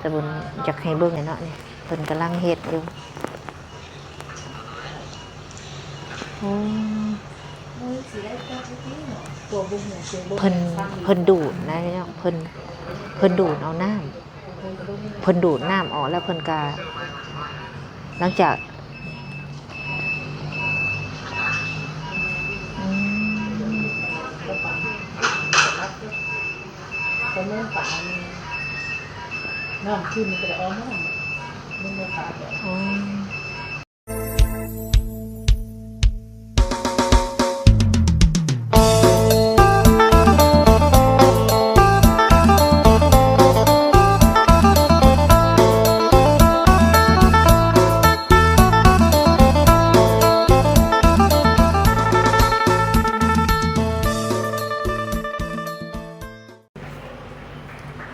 ສະບຸນຢາກໃຫ້ເບິ່ງເນາະ ນີ້ເພິ່ນກຳລັງເຮັດຢູ່. ໂອ້ ເພິ່ນ ເພິ່ນດູດນະເນາະ ເພິ່ນ ເພິ່ນດູດເອົານ້ຳ ເພິ່ນດູດນ້ຳອອກແລ້ວເພິ່ນກະ ຫຼັງຈາກ ອືມ ປະເມີນປານີ້ ນ້ຳຂຶ້ນກໍໄດ້ອອກມາ ມັນບໍ່ຂາດດອກ. ອໍ.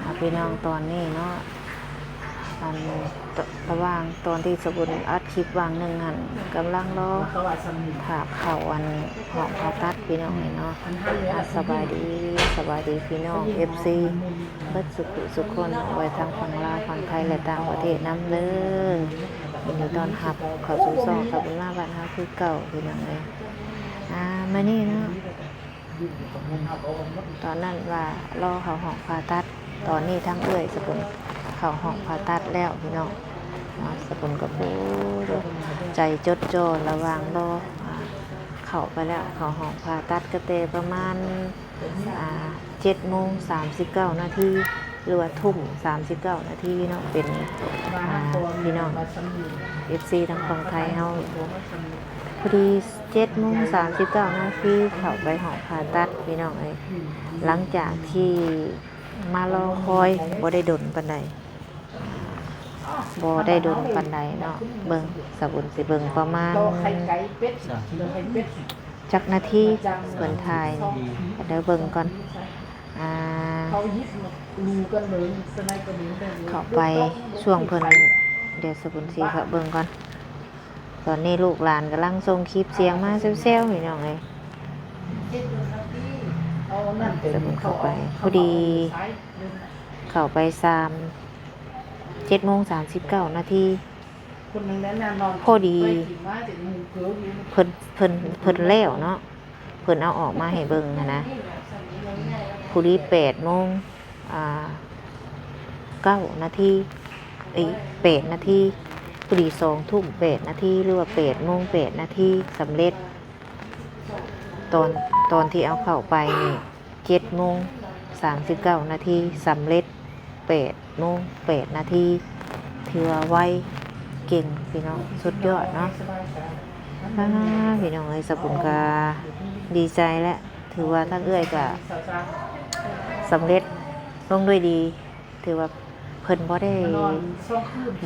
ອ່າ ພີ່ນ້ອງ ຕອນນີ້ເນາະ ອັນ ລະຫວ່າງຕອນທີ່ສະບຸນອັດຄລິບຫວ່າງໜຶ່ງຫັ້ນ ກຳລັງລໍຖ້າເຂົ້າອັນຫ້ອງຜ່າຕັດ ພີ່ນ້ອງເອີຍເນາະ. ອ່າ ສະບາຍດີ ສະບາຍດີພີ່ນ້ອງເອັຟຊີເບິດສຸຂູສຸຄົນ ໄວ້ທັງຝັ່ງລາວ ຝັ່ງໄທ ແລະ ຕ່າງປະເທດນຳເດີ. ຍິນດີຕ້ອນຮັບເຂົ້າສູ່ຊ່ອງສະບຸນມາບ້ານເຮົາຄືເກົ່າ ພີ່ນ້ອງເອີຍ. ອ່າ ມື້ນີ້ເນາະ ຕອນນັ້ນວ່າລໍເຂົ້າຫ້ອງຜ່າຕັດ ຕອນນີ້ທາງເອື້ອຍສະບຸນເຂົ້າຫ້ອງຜ່າຕັດແລ້ວພີ່ນ້ອງເນາະ. ສະບຸນກໍ ໂອ້ ໃຈຈົດຈ່ອ ລະຫວ່າງລໍ ອ່າ ເຂົ້າໄປແລ້ວ ເຂົ້າຫ້ອງຜ່າຕັດກໍແຕ່ປະມານ ອ່າ ເຈັດໂມງສາມສິບເກົ້ານາທີ ຫຼືວ່າທຸ່ມສາມສິບເກົ້ານາທີເນາະ. ເປັນ ອ່າ ພີ່ນ້ອງເອັຟຊີທາງຝັ່ງໄທເຮົາ ພໍດີ ເຈັດໂມງສາມສິບເກົ້ານາທີ ເຂົ້າໄປຫ້ອງຜ່າຕັດ ພີ່ນ້ອງເອີຍ. ຫຼັງຈາກທີ່ມາລໍຄອຍບໍ່ໄດ້ດົນປານໃດ ບໍ່ໄດ້ດົນປານໃດເນາະ. ເບິ່ງ ສະບຸນຊິເບິ່ງປະມານຈັກນາທີ ເພິ່ນຖ່າຍນີ້ ດຽວເບິ່ງກ່ອນ. ອ່າ ເຂົ້າໄປຊ່ວງເພິ່ນ ດຽວສະບຸນຊິເຂົ້າເບິ່ງກ່ອນ. ຕອນນີ້ລູກຫຼານກຳລັງສົ່ງຄລິບສຽງມາແຊວໆ ພີ່ນ້ອງເອີຍ. ສະບຸນເຂົ້າໄປ ພໍດີເຂົ້າໄປສາມ ເຈັດໂມງສາມສິບເກົ້ານາທີ ພໍດີເພິ່ນ ເພິ່ນ ເພິ່ນແລ້ວເນາະ ເພິ່ນເອົາອອກມາໃຫ້ເບິ່ງຫັ້ນນະ. ພໍດີແປດໂມງ ອ່າ ເກົ້ານາທີ ເອີຍ ແປດນາທີ ພໍດີສອງທຸ່ມແປດນາທີ ຫຼືວ່າແປດໂມງແປດນາທີ ສຳເລັດ. ຕອນ ຕອນທີ່ເອົາເຂົ້າໄປນີ້ ເຈັດໂມງສາມສິບເກົ້ານາທີ ສຳເລັດ ແປດໂມງແປດນາທີ ຖືວ່າໄວ ເກັ່ງ ພີ່ນ້ອງ ສຸດຍອດເນາະ. ອ່າ ພີ່ນ້ອງເອີຍ ສະບຸນກະດີໃຈແຫຼະ ຖືວ່າທາງເອື້ອຍກະສຳເລັດລົງດ້ວຍດີ. ຖືວ່າເພິ່ນບໍ່ໄດ້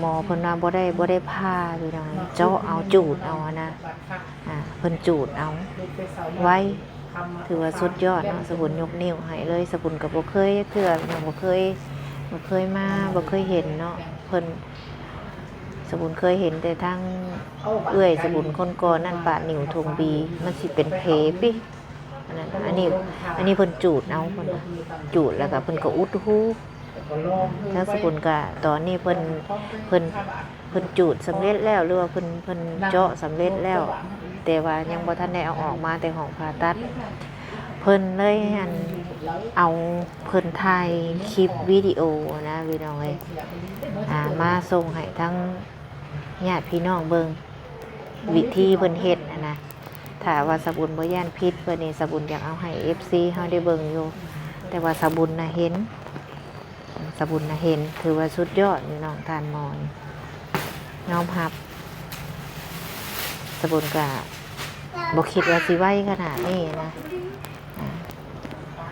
ໝໍເພິ່ນວ່າບໍ່ໄດ້ ບໍ່ໄດ້ຜ່າ ພີ່ນ້ອງ ເຈາະເອົາ ຈູດເອົາຫັ້ນນະ. ອ່າ ເພິ່ນຈູດເອົາ ໄວ ຖືວ່າສຸດຍອດເນາະ. ສະບຸນຍົກນິ້ວໃຫ້ເລີຍ ສະບຸນກໍບໍ່ເຄີຍຈັກເທື່ອ ຍັງບໍ່ເຄີຍ ບໍ່ເຄີຍມາ ບໍ່ເຄີຍເຫັນເນາະ. ເພິ່ນ ສະບຸນເຄີຍເຫັນແຕ່ທາງເອື້ອຍສະບຸນຄົນກ່ອນນັ້ນ ປະໜິວຖົງບີ ມັນຊິເປັນແຜປິ ອັນນັ້ນ ອັນນີ້ ອັນນີ້ເພິ່ນຈູດເອົາ ເພິ່ນຈູດແລ້ວກໍເພິ່ນກໍອຸດຮູ. ທາງສະກຸນກະ ຕອນນີ້ເພິ່ນ ເພິ່ນ ເພິ່ນຈູດສຳເລັດແລ້ວ ຫຼືວ່າເພິ່ນ ເພິ່ນເຈາະສຳເລັດແລ້ວ ແຕ່ວ່າຍັງບໍ່ທັນໄດ້ເອົາອອກມາແຕ່ຫ້ອງຜ່າຕັດ. ເພິ່ນເລີຍ ອັນ ເອົາ ເພິ່ນຖ່າຍຄລິບວິດີໂອນະ ພີ່ນ້ອງເອີຍ ອ່າ ມາສົ່ງໃຫ້ທາງຍາດພີ່ນ້ອງເບິ່ງ ວິທີເພິ່ນເຮັດຫັ້ນນະ. ຖ້າວ່າສະບຸນບໍ່ຢ້ານຜິດ ບາດນີ້ສະບຸນຢາກເອົາໃຫ້ເອັຟຊີເຮົາໄດ້ເບິ່ງຢູ່ ແຕ່ວ່າສະບຸນນະເຫັນ ສະບຸນນະເຫັນ ຖືວ່າສຸດຍອດຢູ່ ນ້ອງທ່ານໝໍນີ້ ຍອມຮັບ ສະບຸນກະບໍ່ຄິດວ່າຊິໄວຂະໜາດນີ້ນະ ອ່າ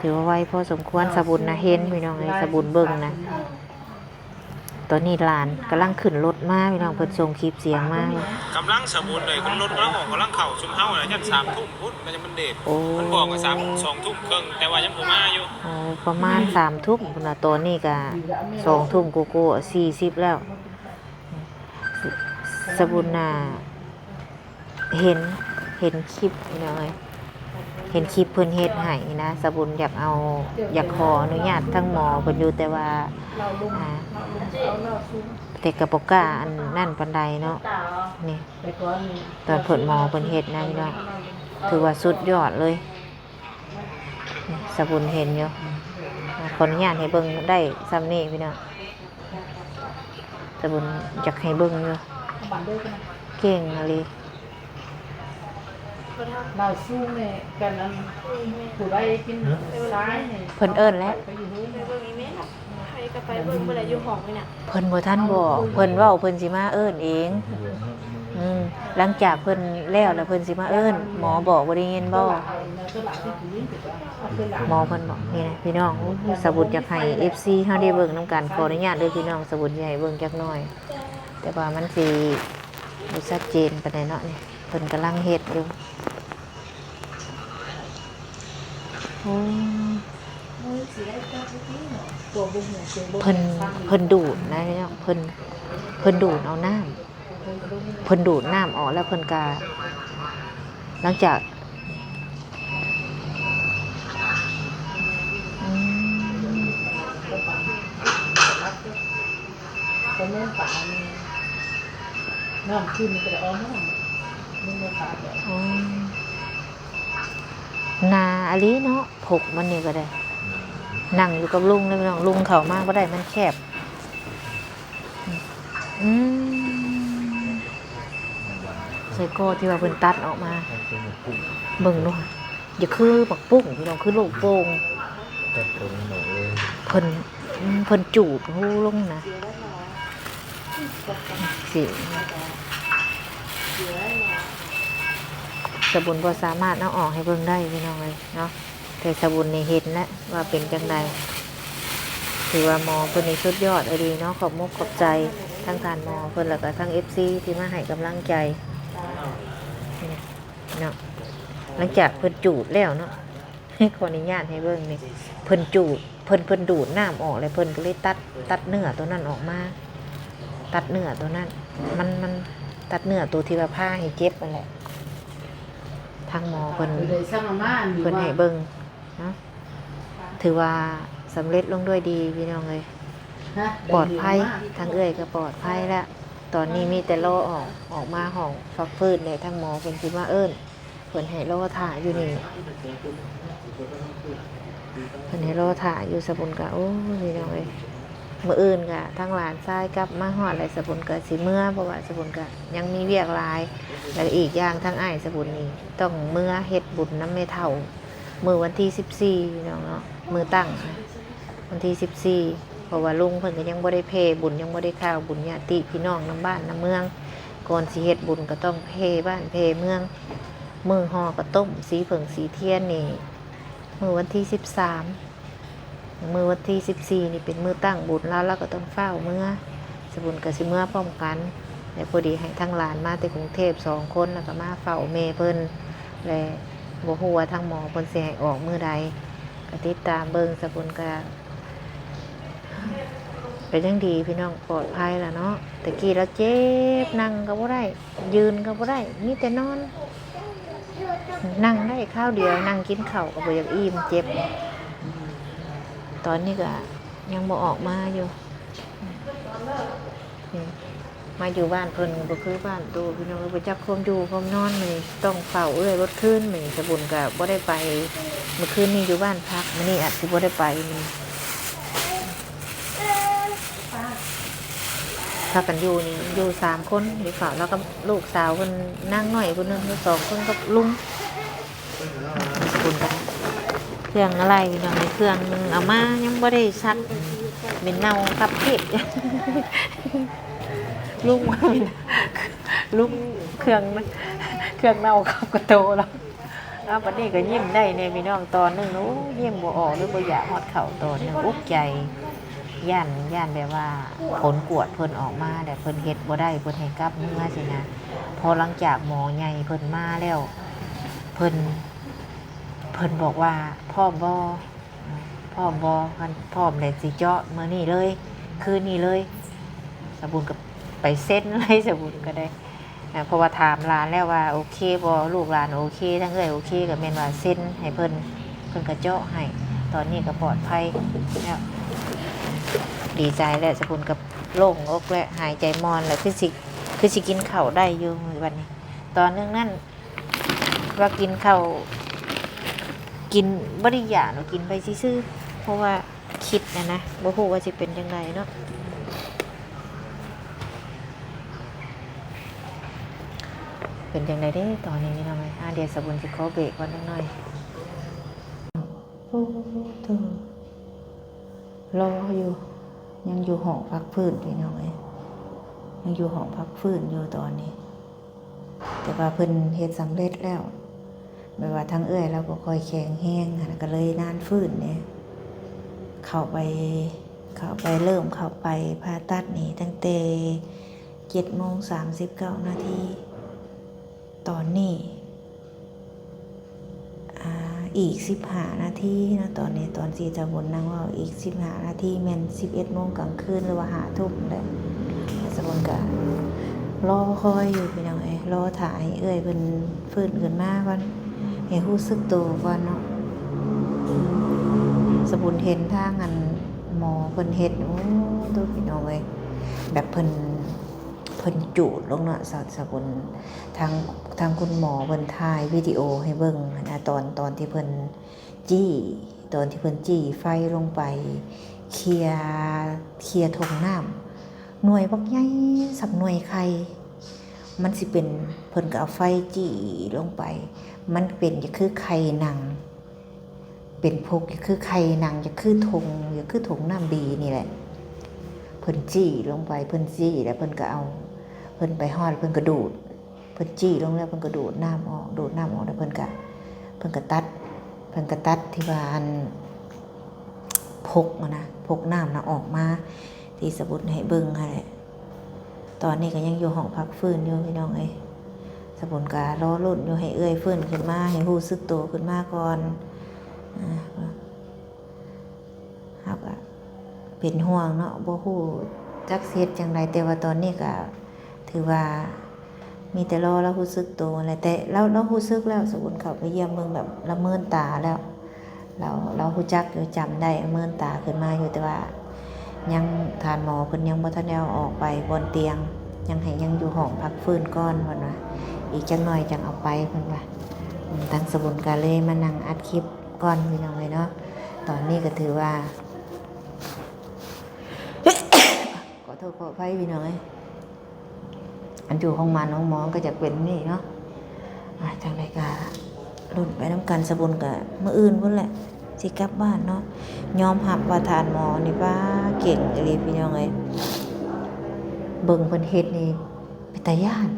ຖືວ່າໄວພໍສົມຄວນ. ສະບຸນນະເຫັນ ພີ່ນ້ອງເອີຍ ສະບຸນເບິ່ງນະ ຕອນນີ້ຫຼານກຳລັງຂຶ້ນລົດມາ ພີ່ນ້ອງ ເພິ່ນສົ່ງຄລິບສຽງມາ ກຳລັງສະບຸນເລີຍ ລົດກຳລັງອອກ ກຳລັງເຂົ້າຊຸມເຮົານະ ຍັງສາມທຸ່ມພຸ້ນ ມັນຍັງ ມັນເດດ ໂອ້ ເພິ່ນບອກວ່າສາມ ສອງທຸ່ມເຄິ່ງ ແຕ່ວ່າຍັງບໍ່ມາຢູ່. ໂອ້ ປະມານສາມທຸ່ມພຸ້ນນະ ຕອນນີ້ກະສອງທຸ່ມກວ່າໆ ສີ່ສິບແລ້ວ. ສະ ສະບຸນນະ ເຫັນ ເຫັນຄລິບ ພີ່ນ້ອງເອີຍ ເ ເຫັນຄລິບເພິ່ນເຮັດໃຫ້ນະ ສາບຸນຢາກເອົາ ຢາກຂໍອະນຸຍາດທາງໝໍເພິ່ນຢູ່ ແຕ່ວ່າ ອ່າ ແຕ່ກໍບໍ່ກ້າອັນນັ້ນປານໃດເນາະ ນີ້ ຕອນເພິ່ນ ໝໍເພິ່ນເຮັດນະພີ່ນ້ອງ ຖືວ່າສຸດຍອດເລີຍ. ນີ້ ສາບຸນເຫັນຢູ່ ຂໍອະນຸຍາດໃຫ້ເບິ່ງໄດ້ຊ່ຳນີ້ພີ່ນ້ອງ ສາບຸນຢາກໃຫ້ເບິ່ງຢູ່ ເກັ່ງອີ່ຫຼີ. ລາວສູງແດ່ ກັນອັນຜູ້ໃດກິນຊາຍນີ້ ເພິ່ນເອີ້ນແລ້ວ ໄປຢູ່ເຮືອນ ໄປເບິ່ງອີ່ແມ່ ໃຜກໍໄປເບິ່ງບໍ່ໄດ້ ຢູ່ຫ້ອງນີ້ນະ ເພິ່ນບໍ່ທັນບອກ ເພິ່ນເວົ້າເພິ່ນຊິມາເອີ້ນເອງ. ອືມ ຫຼັງຈາກເພິ່ນແລ້ວລະເພິ່ນຊິມາເອີ້ນ ໝໍບອກບໍ່ໄດ້ຍິນບໍ່? ໝໍເພິ່ນບອກ ນີ້ນະພີ່ນ້ອງ ໂອ້ຍ ສາບຸນຢາກໃຫ້ເອັບຊີເຮົາໄດ້ເບິ່ງນຳກັນ ຂໍອະນຸຍາດເດີພີ່ນ້ອງ ສາບຸນຊິໃຫ້ເບິ່ງຈັກໜ້ອຍ ແຕ່ວ່າມັນຊິບໍ່ຊັດເຈນປານໃດເນາະ ນີ້ ເພິ່ນກຳລັງເຮັດຢູ່ ໂອ້ ເພິ່ນ ເພິ່ນດູດນະພີ່ນ້ອງ ເພິ່ນ ເພິ່ນດູດເອົານ້ຳ ເພິ່ນດູດນ້ຳອອກແລ້ວເພິ່ນກະ ຫຼັງຈາກ ອືມ ປາແມ່ນປານີ້ ນ້ຳຂຶ້ນກໍໄດ້ອອກມາ ມັນບໍ່ຂາດດອກ ອືມ ໜາອີ່ຫຼີເນາະ ພົກມັນນີ້ກໍໄດ້ ນັ່ງຢູ່ກັບລຸງເລີຍພີ່ນ້ອງ ລຸງເຂົ້າມາບໍ່ໄດ້ ມັນແຄບ. ອືມ ໃສ່ກໍທີ່ວ່າເພິ່ນຕັດອອກມາ ເບິ່ງດູ ຢ່າຄືໝາກປຸ້ງພີ່ນ້ອງ ຄືລູກໂປ່ງ ຕັດຕົວມັນອອກເລີຍ ເພິ່ນ ອືມ ເພິ່ນຈູດຮູລົງນະ ຊິ ສາບຸນບໍ່ສາມາດເອົາອອກໃຫ້ເບິ່ງໄດ້ພີ່ນ້ອງເອີຍເນາະ. ແຕ່ສາບຸນນີ້ເຫັນແລ້ວວ່າເປັນຈັ່ງໃດ ຖືວ່າໝໍເພິ່ນນີ້ສຸດຍອດອີ່ຫຼີເນາະ ຂອບມຸກຂອບໃຈທັງທ່ານໝໍເພິ່ນ ແລ້ວກໍທັງເອັບຊີທີ່ມາໃຫ້ກຳລັງໃຈເນາະ. ຫຼັງຈາກເພິ່ນຈູດແລ້ວເນາະ ຂໍອະນຸຍາດໃຫ້ເບິ່ງນີ້ ເພິ່ນຈູດ ເພິ່ນ ເພິ່ນດູດນ້ຳອອກແລ້ວ ເພິ່ນກໍເລີຍຕັດ ຕັດເນື້ອໂຕນັ້ນອອກມາ ຕັດເນື້ອໂຕນັ້ນ ມັນ ມັນຕັດເນື້ອໂຕທີ່ວ່າພາໃຫ້ເຈັບນັ້ນແຫຼະ ທາງໝໍເພິ່ນ ເພິ່ນໃຫ້ເບິ່ງເນາະ. ຖືວ່າສຳເລັດລົງດ້ວຍດີພີ່ນ້ອງເອີຍ ປອດໄພ ທາງເອື້ອຍກໍປອດໄພແລ້ວ ຕອນນີ້ມີແຕ່ລໍອອກ ອອກມາຫ້ອງພັກຟື້ນແຫຼະ ທາງໝໍເພິ່ນຊິມາເອີ້ນ ເພິ່ນໃຫ້ລໍຖ້າຢູ່ນີ້ ເພິ່ນໃຫ້ລໍຖ້າຢູ່ ສາບຸນກໍ ໂອ້ຍ ພີ່ນ້ອງເອີຍ ມື້ອື່ນກໍທາງຫຼານຊາຍກັບມາຮອດແລ້ວ ສາບຸນກໍຊິເມືອ ເພາະວ່າສາບຸນກໍຍັງມີວຽກຫຼາຍ ແລ້ວອີກຢ່າງທາງອ້າຍສາບຸນນີ້ຕ້ອງເມືອເຮັດບຸນນຳແມ່ເຖົ້າ ມື້ວັນທີສິບສີ່ເນາະ ມື້ຕັ້ງນະ ວັນທີສິບສີ່ ເພາະວ່າລຸງເພິ່ນກໍຍັງບໍ່ໄດ້ແຜ່ບຸນ ຍັງບໍ່ໄດ້ຂ່າວບຸນຍາດຕິພີ່ນ້ອງນຳບ້ານນຳເມືອງ ກ່ອນຊິເຮັດບຸນກໍຕ້ອງແຜ່ບ້ານແຜ່ເມືອງ ມື້ຫໍ່ເຂົ້າຕົ້ມ ສີເຜິ້ງສີທຽນນີ້ ມື້ວັນທີສິບສາມ ມື້ວັນທີສິບສີ່ນີ້ເປັນມື້ຕັ້ງບຸນ ລາວ ລາວກໍຕ້ອງຟ້າວເມືອ ສາບຸນກໍຊິເມືອພ້ອມກັນ ແລະ ພໍດີໃຫ້ທາງຫຼານມາແຕ່ກຸງເທບສອງຄົນ ແລ້ວກໍມາເຝົ້າແມ່ເພິ່ນ ແລະ ບໍ່ຮູ້ວ່າທາງໝໍເພິ່ນຊິໃຫ້ອອກມື້ໃດ ກໍຕິດຕາມເບິ່ງ ສາບຸນກໍ ກໍຍັງດີພີ່ນ້ອງ ປອດໄພລະເນາະ ແຕ່ກີ້ລາວເຈັບ ນັ່ງກໍບໍ່ໄດ້ ຢືນກໍບໍ່ໄດ້ ມີແຕ່ນອນ ນັ່ງໄດ້ຄາວດຽວ ນັ່ງກິນເຂົ້າກໍບໍ່ຢາກອີ່ມ ເຈັບ ຕອນນີ້ກໍຍັງບໍ່ອອກມາຢູ່ ມາຢູ່ບ້ານເພິ່ນບໍ່ຄືບ້ານໂຕ ພີ່ນ້ອງເອີຍ ບໍ່ຈັກຄວາມຢູ່ຄວາມນອນ ມື້ນີ້ຕ້ອງເຝົ້າເອື້ອຍເບິດຄືນ ມື້ນີ້ສະບຸນກໍບໍ່ໄດ້ໄປ ມື້ຄືນນີ້ຢູ່ບ້ານພັກ ມື້ນີ້ອາດຊິບໍ່ໄດ້ໄປ ມື້ນີ້ ພາກັນຢູ່ນີ້ ຢູ່ສາມຄົນ ຢູ່ເຝົ້າ ແລ້ວກໍລູກສາວເພິ່ນ ນາງນ້ອຍຜູ້ໜຶ່ງ ຢູ່ສອງຄົນກັບລຸງ ເຄື່ອງອະໄລພີ່ນ້ອງ ເຄື່ອງເອົາມາຍັງບໍ່ໄດ້ຊັກ ເໝັນເນົ່າຄັບເພດ ລຸງວ່າເໝັນ ລຸງ ເຄື່ອງ ເຄື່ອງເນົ່າຄັບກະໂຕລະ ອ້າວ ບັດນີ້ກໍຍິ້ມໄດ້ແດ່ພີ່ນ້ອງ ຕອນໜຶ່ງ ໂອ້ ຍິ້ມບໍ່ອອກ ຫຼືບໍ່ຢາກຮອດເຂົ້າຕອນໜຶ່ງ ອຸກໃຈ ຢ້ານ ຢ້ານແບບວ່າຜົນກວດເພິ່ນອອກມາແລ້ວ ເພິ່ນເຮັດບໍ່ໄດ້ ເພິ່ນໃຫ້ກັບເມືອຊີ້ນະ ພໍຫຼັງຈາກໝໍໃຫຍ່ເພິ່ນມາແລ້ວ ເພິ່ນ ເພິ່ນບອກວ່າ ພ້ອມບໍ່? ພ້ອມບໍ່? ຄັນພ້ອມແລ້ວຊິເຈາະມື້ນີ້ເລີຍ ຄືນນີ້ເລີຍ ສະບຸນກໍໄປເຊັນເລີຍ ສະບຸນກໍໄດ້ ເພາະວ່າຖາມຫຼານແລ້ວວ່າໂອເຄບໍ່ ລູກຫຼານໂອເຄ ທັງເອື້ອຍໂອເຄ ກໍແມ່ນວ່າເຊັນໃຫ້ເພິ່ນ ເພິ່ນກໍເຈາະໃຫ້ ຕອນນີ້ກໍປອດໄພແລ້ວ ດີໃຈແລ້ວ ສະບຸນກໍໂລ່ງອົກແລ້ວ ຫາຍໃຈມ່ວນແລ້ວ ຄືຊິ ຄືຊິກິນເຂົ້າໄດ້ຢູ່ບັດນີ້ ຕອນໜຶ່ງນັ້ນ ວ່າກິນເຂົ້າ ກິນບໍ່ໄດ້ຢາກ ກິນໄປຊື່ໆ ເພາະວ່າຄິດນະນະ ບໍ່ຮູ້ວ່າຊິເປັນຈັ່ງໃດເນາະ ເປັນຈັ່ງໃດເດ້ຕອນນີ້ພີ່ນ້ອງເອີຍ ອ່າ ດຽວສະບຸນຊິຂໍເບຣກກ່ອນຈັກໜ້ອຍ ໂອ້ໂຕ ລໍຢູ່ ຍັງຢູ່ຫ້ອງພັກຟື້ນພີ່ນ້ອງເອີຍ ຍັງຢູ່ຫ້ອງພັກຟື້ນຢູ່ຕອນນີ້ ແຕ່ວ່າເພິ່ນເຮັດສຳເລັດແລ້ວ ແບບວ່າທາງເອື້ອຍລາວບໍ່ຄ່ອຍແຂງແຮງຫັ້ນ ກໍເລີຍນານຟື້ນແດ່ ເຂົ້າໄປ ເຂົ້າໄປ ເລີ່ມເຂົ້າໄປຜ່າຕັດນີ້ຕັ້ງແຕ່ເຈັດໂມງສາມສິບເກົ້ານາທີ ຕອນນີ້ ອ່າ ອີກສິບຫ້ານາທີເນາະ ຕອນນີ້ ຕອນທີ່ສາວບຸນນັ່ງເວົ້າ ອີກສິບຫ້ານາທີແມ່ນສິບເອັດໂມງກາງຄືນ ຫຼືວ່າຫ້າທຸ່ມແຫຼະ ສາວບຸນກະລໍຄອຍຢູ່ພີ່ນ້ອງເອີຍ ລໍຖ້າໃຫ້ເອື້ອຍເພິ່ນຟື້ນຂຶ້ນມາກ່ອນ ໃຫ້ຮູ້ສຶກໂຕກ່ອນເນາະ ສາວບຸນເຫັນທາງອັນໝໍເພິ່ນເຮັດ ໂອ້ໂຕ ພີ່ນ້ອງເອີຍ ແບບເພິ່ນ ເພິ່ນຈູດລົງເນາະ ສາ ສາບຸນ ທາງ ທາງຄຸນໝໍເພິ່ນຖ່າຍວິດີໂອໃຫ້ເບິ່ງຫັ້ນນະ ຕອນ ຕອນທີ່ເພິ່ນຈີ້ ຕອນທີ່ເພິ່ນຈີ້ໄຟລົງໄປ ເຄຍ ເຄຍຖົງນ້ຳ ໜ່ວຍບັກໃຫຍ່ສ່ຳໜ່ວຍໄຂ່ ມັນຊິເປັນ ເພິ່ນກໍເອົາໄຟຈີ້ລົງໄປ ມັນເປັນຄືໄຂ່ໜັງ ເປັນພົກ ຄືໄຂ່ໜັງ ຄືຖົງ ຄືຖົງນ້ຳດີນີ້ແຫຼະ ເພິ່ນຈີ້ລົງໄປ ເພິ່ນຈີ້ແລ້ວເພິ່ນກໍເອົາ ເພິ່ນໄປຮອດ ເພິ່ນກໍດູດ ເພິ່ນຈີ້ລົງແລ້ວ ເພິ່ນກໍດູດນ້ຳອອກ ດູດນ້ຳອອກແລ້ວເພິ່ນກໍ ເພິ່ນກໍຕັດ ເພິ່ນກໍຕັດທີ່ວ່າອັນ ພົກຫັ້ນນະ ພົກນ້ຳນະອອກມາ ທີ່ສາບຸນໃຫ້ເບິ່ງຫັ້ນແຫຼະ ຕອນນີ້ກໍຍັງຢູ່ຫ້ອງພັກຟື້ນຢູ່ພີ່ນ້ອງເອີຍ ສາບຸນກໍລໍລຸ້ນຢູ່ ໃຫ້ເອື້ອຍຟື້ນຂຶ້ນມາ ໃຫ້ຮູ້ສຶກໂຕຂຶ້ນມາກ່ອນ ອ່າ ເຮົາກໍເປັນຫ່ວງເນາະ ບໍ່ຮູ້ຈັກຊິເຮັດຈັ່ງໃດ ແຕ່ວ່າຕອນນີ້ກໍຖືວ່າມີແຕ່ລໍລາວຮູ້ສຶກໂຕຫັ້ນແຫຼະ ແຕ່ລາວ ລາວຮູ້ສຶກແລ້ວ ສາບຸນເຂົ້າໄປຢ້ຽມເບິ່ງແບບລະເມີນຕາແລ້ວ ລາວ ລາວຮູ້ຈັກຢູ່ ຈຳໄດ້ ເມີນຕາຂຶ້ນມາຢູ່ ແຕ່ວ່າຍັງ ທ່ານໝໍເພິ່ນຍັງບໍ່ທັນໄດ້ເອົາອອກໄປບ່ອນຕຽງ ຍັງໃຫ້ຍັງຢູ່ຫ້ອງພັກຟື້ນກ່ອນເພິ່ນວ່າ ອີກຈັກໜ່ອຍຈັ່ງເອົາໄປເພິ່ນວ່າ ອືມ ທາງສາບຸນກໍເລີຍມານັ່ງອັດຄລິບກ່ອນພີ່ນ້ອງເອີຍເນາະ ຕອນນີ້ກໍຖືວ່າ ຂໍໂທດຂໍອະໄພພີ່ນ້ອງເອີຍ ອັນຢູ່ໂຮງໝານໂຮງໝໍກໍຈະເປັນນີ້ເນາະ ອ່າ ຈັ່ງໃດກໍລຸ້ນໄປນຳກັນ ສາບຸນກໍມື້ອື່ນພຸ້ນແຫຼະ ຊິກັບບ້ານເນາະ ຍອມຮັບວ່າທ່ານໝໍນີ້ ປ້າ ເກັ່ງອີ່ຫຼີພີ່ນ້ອງເອີຍ ເບິ່ງເພິ່ນເຮັດນີ້ເປັນຕາຢ້ານ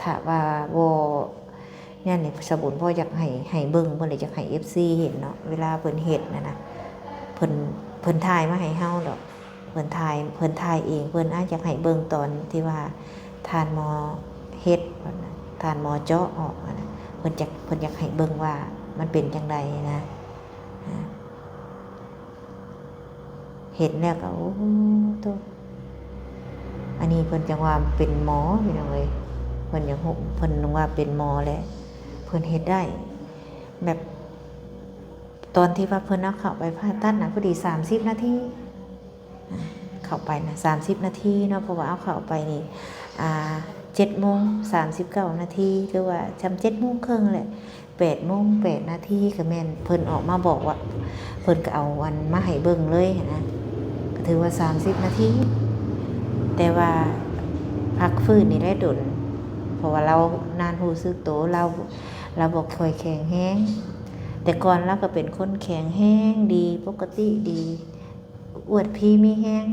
ຖ້າວ່າບໍ່ ແນວນີ້ສາບຸນບໍ່ຢາກໃຫ້ ໃຫ້ເບິ່ງ ບໍ່ໄດ້ຢາກໃຫ້ເອັຟຊີເຫັນເນາະ ເວລາເພິ່ນເຮັດຫັ້ນນະ ເພິ່ນ ເພິ່ນຖ່າຍມາໃຫ້ເຮົາດອກ ເພິ່ນຖ່າຍ ເພິ່ນຖ່າຍເອງ ເພິ່ນອາດຢາກໃຫ້ເບິ່ງຕອນທີ່ວ່າທ່ານໝໍເຮັດ ທ່ານໝໍເຈາະອອກຫັ້ນນະ ເພິ່ນຢາກ ເພິ່ນຢາກໃຫ້ເບິ່ງວ່າມັນເປັນຈັ່ງໃດນະ ເຫັນແລ້ວກໍ ໂອ້ໂຕ ອັນນີ້ເພິ່ນຈັ່ງວ່າເປັນໝໍພີ່ນ້ອງເອີຍ ເພິ່ນຍັງຮູ້ ເພິ່ນວ່າເປັນໝໍແຫຼະ ເພິ່ນເຮັດໄດ້ ແບບ ຕອນທີ່ວ່າເພິ່ນເອົາເຂົ້າໄປຜ່າຕັດນະ ພໍດີສາມສິບນາທີ ອ່າ ເຂົ້າໄປນະ ສາມສິບນາທີເນາະ ເພາະວ່າເອົາເຂົ້າໄປນີ້ ອ່າ ເຈັດໂມງສາມສິບເກົ້ານາທີ ຫຼືວ່າຊ່ຳເຈັດໂມງເຄິ່ງແຫຼະ ແປດໂມງແປດນາທີກໍແມ່ນເພິ່ນອອກມາບອກວ່າ ເພິ່ນກໍເອົາອັນມາໃຫ້ເບິ່ງເລີຍຫັ້ນນະ ກໍຖືວ່າສາມສິບນາທີ ແຕ່ວ່າພັກຟື້ນນີ້ໄດ້ດົນ ເພາະວ່າລາວນານຮູ້ສຶກໂຕ ລາວ ລາວບໍ່ຄ່ອຍແຂງແຮງ ແຕ່ກ່ອນລາວກໍເປັນຄົນແຂງແຮງດີ ປົກກະຕິດີ ອວດພີມີແຮງ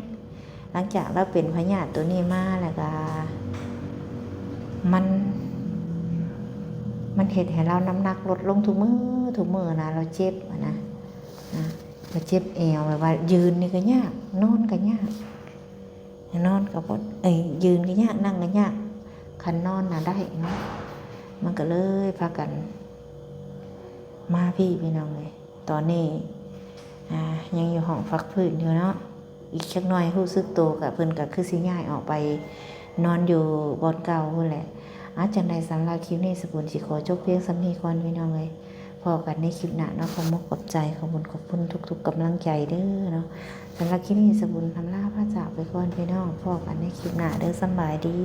ຫຼັງຈາກລາວເປັນພະຍາດໂຕນີ້ມາແລ້ວກະ ມັນ ມັນເຮັດໃຫ້ລາວນ້ຳໜັກລົດລົງທຸກມື້ ທຸກມື້ນະ ລາວເຈັບຫັ້ນນະ ລາວເຈັບແອວ ແບບວ່າຢືນນີ້ກໍຍາກ ນອນກໍຍາກ ນອນກໍບໍ່ ເອີຍ ຢືນກໍຍາກ ນັ່ງກໍຍາກ ຄັນນອນນະໄດ້ເນາະ ມັນກໍເລີຍພາກັນມາພີ້ ພີ່ນ້ອງເອີຍ. ຕອນນີ້ ອ່າ ຍັງຢູ່ຫ້ອງພັກຟື້ນຢູ່ເນາະ ອີກຈັກໜ່ອຍຮູ້ສຶກໂຕກະ ເພິ່ນກະຄືຊິຍ້າຍອອກໄປນອນຢູ່ບ່ອນເກົ່າພຸ້ນແຫຼະ. ອາ ຈັ່ງໃດສຳລັບຄລິບນີ້ ສະບຸນຊິຂໍຈົບພຽງສ່ຳນີ້ກ່ອນພີ່ນ້ອງເອີຍ. ພໍ້ກັນໃນຄລິບໜ້າເນາະ. ຂອບມຸກຂອບໃຈ ຂອບບຸນຂອບຄຸນທຸກໆກຳລັງໃຈເດີເນາະ. ສຳລັບຄລິບນີ້ ສະບຸນອຳລາພາຈາກໄປກ່ອນພີ່ນ້ອງ. ພໍ້ກັນໃນຄລິບໜ້າເດີ. ສຳບາຍດີ.